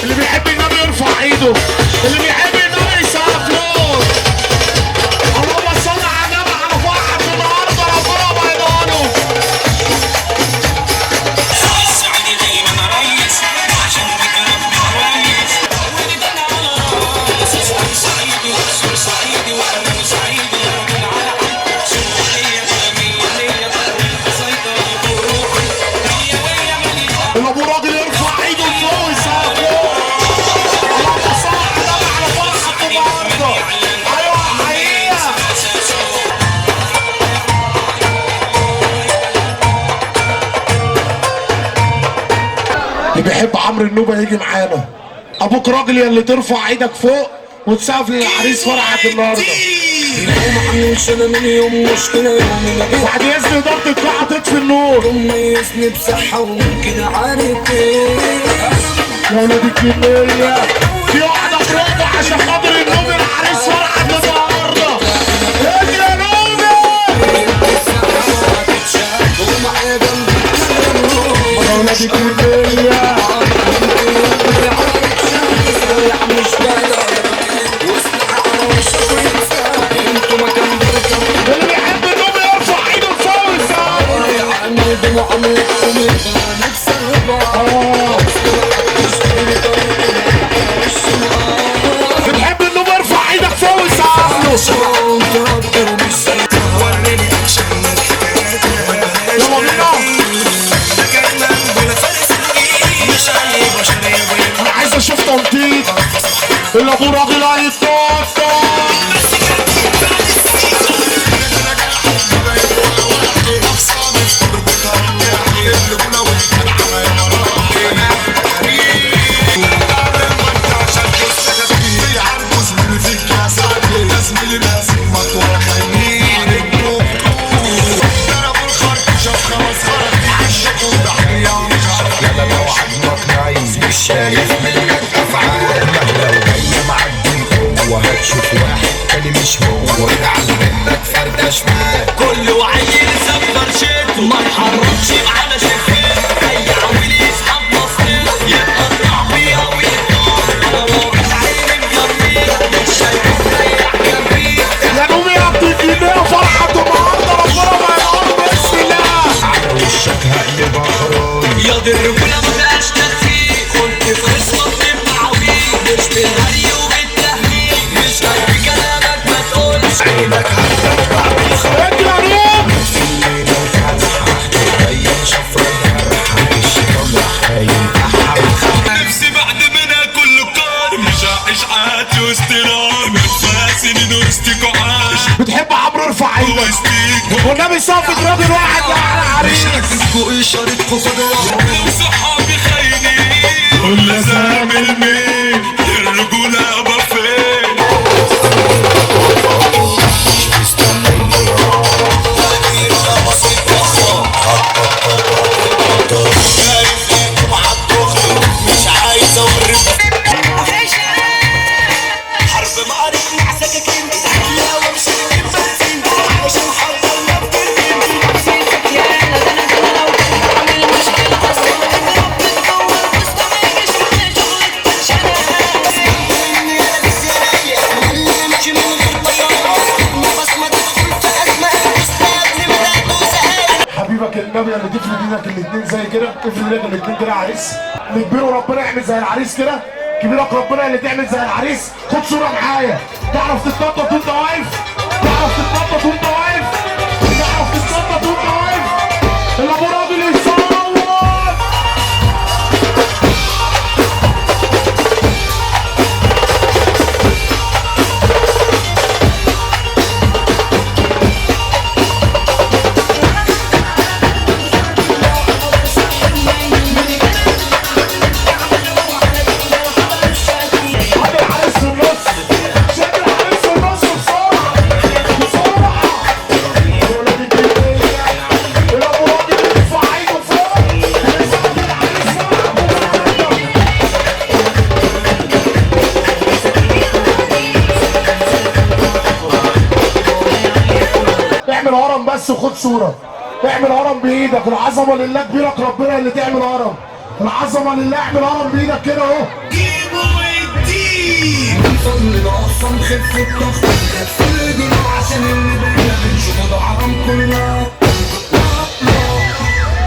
اللي بيحب النبي يرفع ايده، اللي بيحب النبي يسقف له. اللهم صل على النبي على فرحة النهارده، ربنا ما يضيعه. اللي ابوه راجل يرفع ايده لفوق ويسقف له. اللهم صل على النبي على فرحة النهارده. ايوه حقيقة. اللي بيحب عمرو النوبة يجي معانا. ابوك راجل يا اللي ترفع ايدك فوق وتسقف للعريس فرحة النهارده. بعد اذن ادارة القاعة تطفي النور. ميزني بصحة وممكن عارف ايه. يا ولاد الكمية، في واحدة برافو عشان خاطر النوبي العريس فرحة النهارده. اجري يا نوبي. يا ولاد الكمية، اللي بيحب النوبي يرفع ايده لفوق ويسقف. بتحب النوبي ارفع ايدك فوق ويسقف له. يلا بينا. انا عايز اشوف تنطيط. اللي ابوه راجل هيتنطط. شايف منك افعال، لو جاي معدي القوة هتشوف واحد تاني مش هو، اجعل منك فرده شمال. كل وعيل سفر شيته ما يحركش معانا شفيت، اي عويل يسحب مصير يتقطع بيها ويطار. انا واقف عيني مغمية مش شايف ريح جنبي. يا نوبي يا ابن الجنيه، فرحة النهارده ربنا ما ينعم بإذن الله. على وشك هقلب اخراي، يا دي الرجولة ما بقاش تدخين، كنت في خصمك تبقى عويل، مش بالهري وبالتهميل، مش قد كلامك ما تقولش. عينك هتدمع بالخرا. اجري يا نوبي. في الليلة الفرحة تبين شفرة الجرح، الشيطان راح قايم أحا. نفسي بعد منها كله كار، مش هعيش حياتي وسط نار، كفاية سنين وسط عاش بتحب عمرو ارفع ايدك. وسطيك. والنبي صفت راجل واحد على عريس. لو صحابي خاينين قول لازم مين الرجولة يابا فين. حبيبك النبي اللي تفرد ايدك الاثنين زي كده، افرد ايدك الاثنين كده يا عريس. اللي كبيرة ربنا يعمل زي العريس كده، كبيرك ربنا اللي تعمل زي العريس. خد صوره معايا. تعرف تتنطط وانت واقف؟ تعرف تتنطط وانت واقف؟ تعرف تتنطط وانت واقف؟ اللي ابوه راجل يصوت. هات العريس في النص، شد العريس في النص بسرعة بسرعة. يا ولاد الجنيه، اللي ابوه راجل يرفع ايده فوق ويسقف العريس فرحة النهارده. اعمل هرم بس وخد صورة. اعمل هرم بايدك. العظمة لله، كبيرك ربنا اللي تعمل هرم. العظمة لله، اعمل هرم بايدك كده اهو. نوصل للأقصى نخف الضغط، نخف الجنوع عشان اللي بينا بنشوفه ده حرام كلها.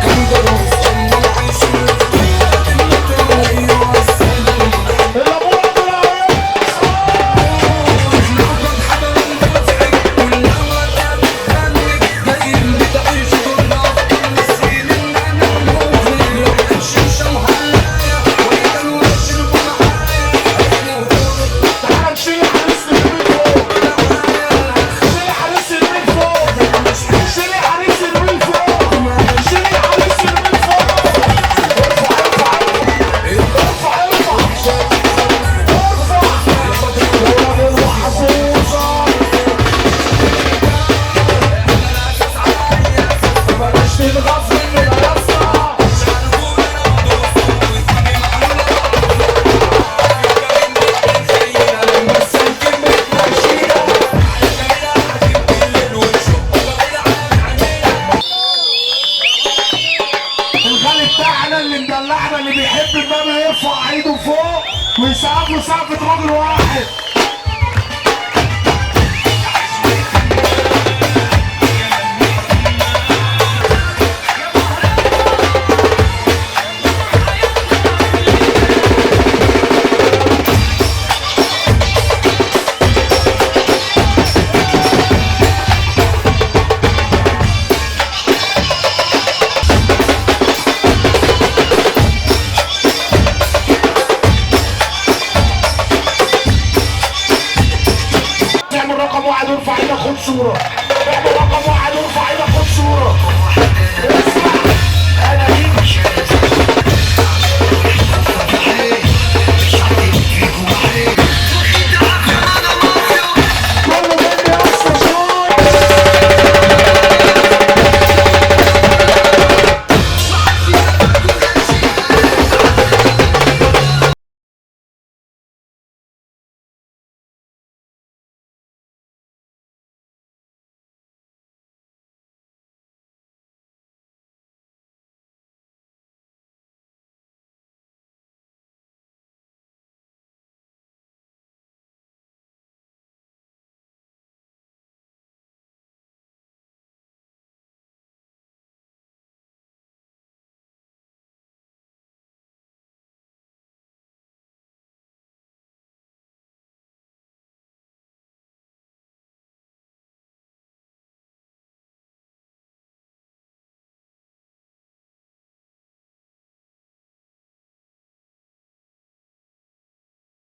كان ضروري العيش اللي بيحب النبي يرفع ايده فوق ويسقف له سقفة راجل واحد. رقم واحد وارفع ايدك خد صورة.